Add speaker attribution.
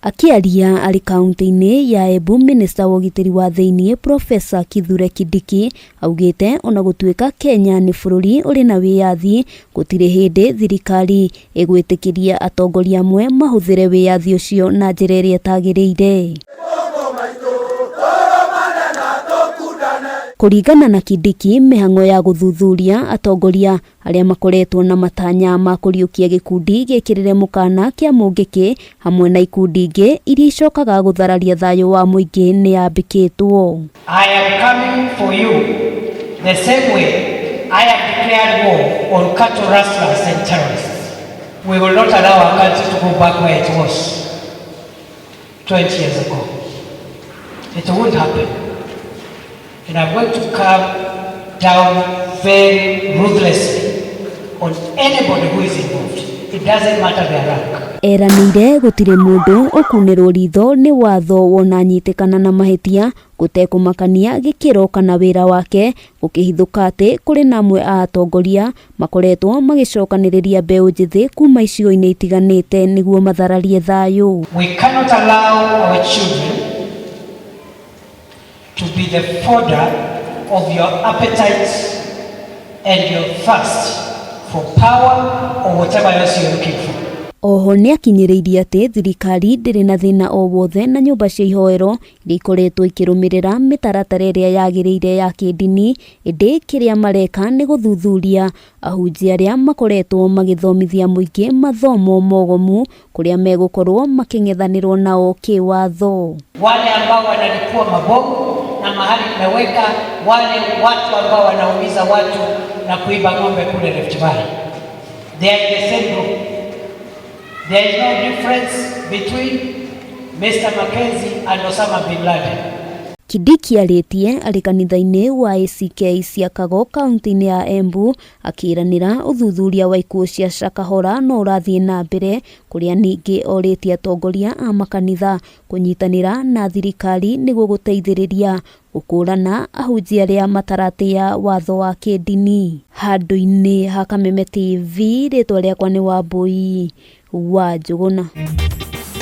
Speaker 1: Akĩaria arĩ kaunti-inĩ ya Embu, minista wa ũgitĩri wa thĩinĩ Profesa Kithure Kindiki augĩte ona gũtuĩka Kenya nĩ bũrũri ũrĩ na wĩyathi, gũtirĩ hĩndĩ thirikari ĩgwĩtĩkĩria atongoria amwe mahũthĩre wĩyathi ũcio na njĩra ĩrĩa ĩtagĩrĩire. Kũringana na Kindiki, mĩhang'o ya gũthuthuria atongoria arĩa makoretwo na matanya ma kũriũkia gĩkundi gĩkĩrĩre mũkana kĩa Mũngĩkĩ hamwe na ikundi ingĩ iria icokaga gũthararia thayũ wa mũingĩ nĩ yambĩkĩtwo.
Speaker 2: I am coming for you the same way I have declared war on cattle rustlers and terrorists. We will not allow our country to go back where it was 20 years ago. It won't happen. And I'm going to come down very ruthlessly on anybody who is involved. It doesn't matter their rank.
Speaker 1: Eranĩire gũtirĩ mũndũ ũkunĩrwo ritho nĩ watho wona anyitĩkana na mahĩtia gũtekũmakania gĩkĩro kana wĩra wake, gũkĩhithũka atĩ kũrĩ na amwe a atongoria makoretwo magĩcokanĩrĩria mbeũ njĩthĩ kuma icigo-inĩ itiganĩte nĩguo mathararie thayũ.
Speaker 2: We cannot allow our children to be the fodder of your appetite and your thirst for power or whatever else you're looking for.
Speaker 1: Oho nĩakinyĩrĩirie atĩ thirikari ndĩrĩ na thĩna o wothe na nyũmba cia ihoero iria ikoretwo ikĩrũmĩrĩra mĩtaratara ĩrĩa yagĩrĩire ya kĩndini, ĩndĩ kĩrĩa mareka nĩ gũthuthuria ahunjia arĩa makoretwo magĩthomithia mũingĩ mathomo mogomu kũrĩa megũkorwo makĩng'ethanĩrwo nao kĩwatho.
Speaker 2: Wale ambao wanalipua mabomu na mahali tumeweka wale watu ambao wanaumiza watu na kuiba ng'ombe kule Rift Valley. They are in the same group. There is no difference between Mr. Mackenzie and Osama bin Laden.
Speaker 1: Kindiki arĩtie arĩ kanitha-inĩ wa ACK Siakago kaunti-inĩ ya Embu, akĩranĩra ũthuthuria wa ikuũ cia Shakahola no ũrathiĩ na mbere, kũrĩa ningĩ orĩtie atongoria a makanitha kũnyitanĩra na thirikari nĩguo gũteithĩrĩria gũkũrana ahunjia arĩa mataratĩa watho wa kĩndini. Handũ-inĩ ha Kameme TV, rĩtwa rĩakwa nĩ Wambui wa Njũgũna.